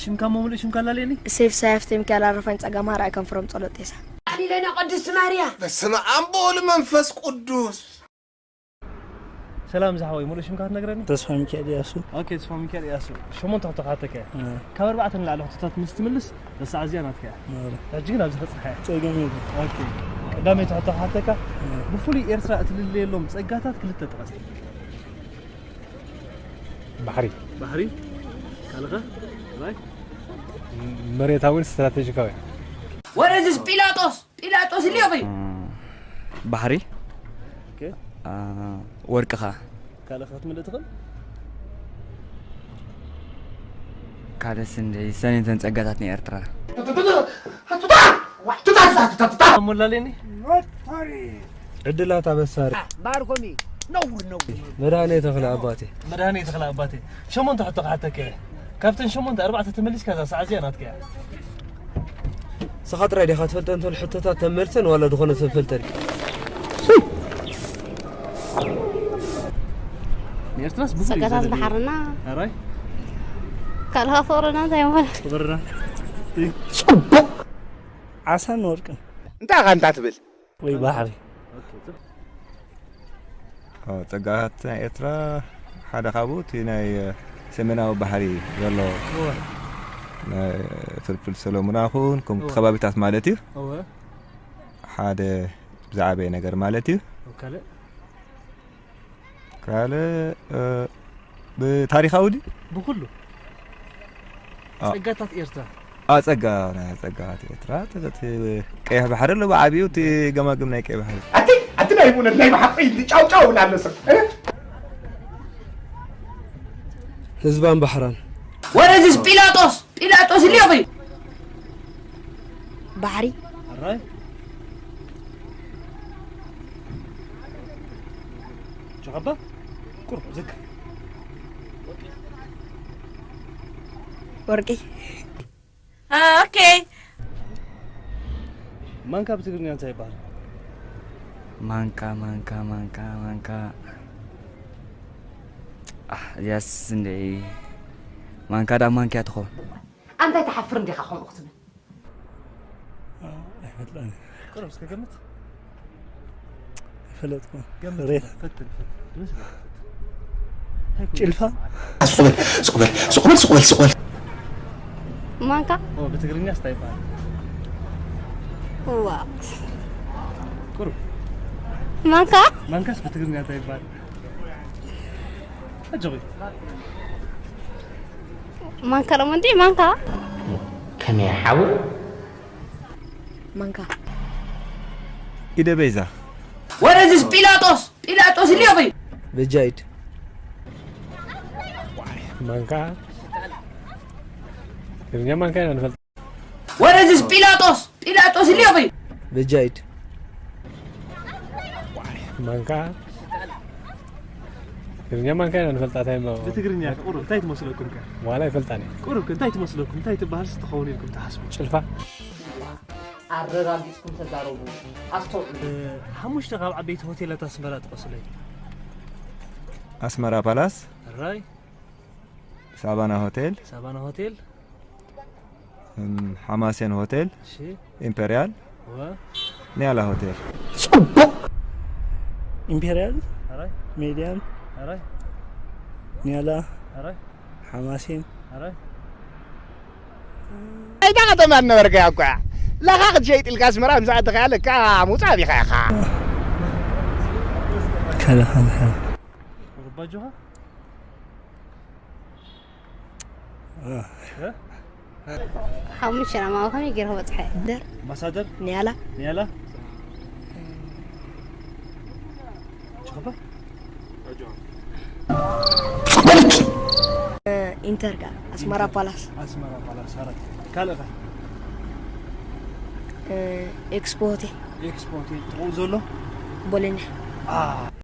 ሽምካ እሞ ምሉእ ሽምካ ኣላለየኒ። ሴፍ ሳይ ሃፍተ ሚካኤል ኣረፋይን ጸጋም ኣርኣይ ከንፈሮም ጸሎት ጤሳ። ኣሊለና ቅድስት ማርያ። በስመ ኣብ ወወልድ መንፈስ ቅዱስ። ሰላም ዝሓወይ፣ ሙሉእ ሽምካ ትነግረኒ? ተስፋ ሚካኤል እያሱ። ኦኬ፣ ተስፋ ሚካኤል እያሱ። ሸሞንተ ሕቶ ክሓተካ እየ። እ። ካብ ኣርባዕተ ንላዕሊ ሕቶታት ምስ ትምልስ፣ በሳዕ እዚኣ ናትካ እያ። ማረ። ሕጂ ግን ኣብዚ ከጽንሓ እየ። ጸገም የብሉን። ኦኬ። ቀዳመይቲ ሕቶ ክሓተካ፣ እ። ብፍሉይ ኤርትራ እትልለየሎም ጸጋታት ክልተ ጥቐስ። ባሕሪ። ባሕሪ? ካልኸ? ራይ? መሬታዊን ስትራቴጂካዊን። ወረዝስ ጲላጦስ ጲላጦስ እልዮ በይ። ባሕሪ፣ ኦኬ። አ፣ ወርቅኻ። ካልእ ክትምልእ ትኽእል? ካልእ ስንደይ ሰኔንተን ጸጋታት ናይ ኤርትራ። ሞላሌኒ? ዕድላት ኣበሳሪ። ባርኮሚ ነውር ነውር። መድኃኔ ተኽለ ኣባቴ። መድኃኔ ተኽለ ኣባቴ። ሸሞንተ ሕቶ ክሓተካ እየ። ካብተን ሸሞንተ ኣርባዕተ ተመሊስካ እዛ ሰዓት እዚኣ ናትካ እያ። ንስኻ ጥራይ ዲኻ ትፈልጠን እተን ሕቶታት ተመልሰን ዋላ ዝኾነ ሰብ ፈልጠን? ንኤርትራስ ብፍሉይ ጸጋታት ዘርኢ ባሕርና ኣራይ ካልኻ ፍቕርና እንታይ ማለት ክብርና ጽቡቕ ዓሳን ወርቅን እንታይ ኢኻ እንታ ትብል? ወይ ባሕሪ። ጸጋታት ናይ ኤርትራ ሓደ ካብኡ እቲ ናይ ሰሜናዊ ባሕሪ ዘሎ ናይ ፍልፍል ሰሎሙና ኹን ከምኡ እቲ ከባቢታት ማለት እዩ። ሓደ ዝዓበየ ነገር ማለት እዩ። ካልእ ካልእ ብታሪኻዊ ድዩ? ብኩሉ ጸጋታት ኤርትራ ኣ ጸጋ ናይ ጸጋታት ኤርትራ ጸጋት ቀይሕ ባሕሪ ኣሎ ብዓቢኡ እቲ ገማግም ናይ ቀይሕ ባሕሪ ኣቲ ኣቲ ናይ እውነት ናይ ብሓቂ ጫው ጫው ብላ ኣሎ ሰብ ህዝባን ባሕራን ወረዝስ ጲላጦስ ጲላጦስ እልዮ በይ። ባሕሪ ኣራይ ሸኸባ ቁሩብ ዝግ ወርቂ ኦኬ። ማንካ ብትግርኛ እንታይ ይበሃል? ማንካ ማንካ ማንካ ማንካ ኣህ፣ እዚኣስ እንደ ማንካ ዳ ማንኪያ ትኾን። ኣንታይ ትሓፍር እንዲኻ ከምኡ ክትብል? ኣይፈልጣን ቅርብ እስከ ገምት። ፈለጥኩ ገምት። ሬት ፈትን፣ ፈትን። ድምስ በል፣ ፈትን። እንታይ ኩሉ ጭልፋ ይሰማል? ስቁበል ስቁበል ስቁበል ስቁበል ስቁበል ማንካ ኦ፣ ብትግርኛ ስታይ ይበሃል? ዋ ቁሩብ። ማንካ ማንካስ ብትግርኛ እንታይ ይበሃል? ኣጆኺ። ማንካ ደሞ እንዴ ማንካ ከመይ ሓው ማንካ ኢደ በይዛ ወረዝስ ጲላጦስ ጲላጦስ እልዮ በይ። በጃይድ ማንካ ትግርኛ ማንካ ኢና ንፈልጥ። ወረዝስ ጲላጦስ ጲላጦስ እልዮ በይ። በጃይድ ማንካ ትግርኛ ማንካ ኢና ንፈልጣ። እንታይ እሞ ብትግርኛ ቁሩብ እንታይ ትመስለኩም ከ? ዋላ ይፈልጣን እየ። ቁሩብ ከ እንታይ ትመስለኩም? እንታይ ትበሃል ስትኸውን ኢልኩም ትሓስቡ? ጭልፋ ኣረጋጊጽኩም ተዛረቡ። ኣስተውዕሉ። ሓሙሽተ ካብ ዓበይቲ ሆቴላት ኣስመራ ጥቐሱለይ። ኣስመራ ፓላስ፣ ራይ ሳባና ሆቴል፣ ሳባና ሆቴል፣ እም፣ ሓማሴን ሆቴል፣ እሺ ኢምፔሪያል፣ ወ ኒያላ ሆቴል። ጽቡቕ ኢምፔሪያል ራይ ሜዲያን ራይ ኒያላ ራይ ሓማሴን ራይ ኣይታ ከተማ እናበርካ እኳ ለኻ ክትሸይጥ ኢልካ ኣስመራ ምስ ኣተኻ ለካ ምውፃእ ኣቢኻ ኢኻ ካልእ ካልእ ካልእ ሩባጆኻ እ። ሓሙሽተ ናማዊ ከመይ ገይረ ክበፅሐ ደር ኣምባሳደር ኒያላ ኒያላ ጭኸባ ኢንተርጋ ኣስመራ ፓላስ ኣስመራ ፓላስ ኣራት ካልእ ኸ ኤክስፖ ሆቴል ኤክስፖ ሆቴል ጥቕኡ ዘሎ ቦሎኛ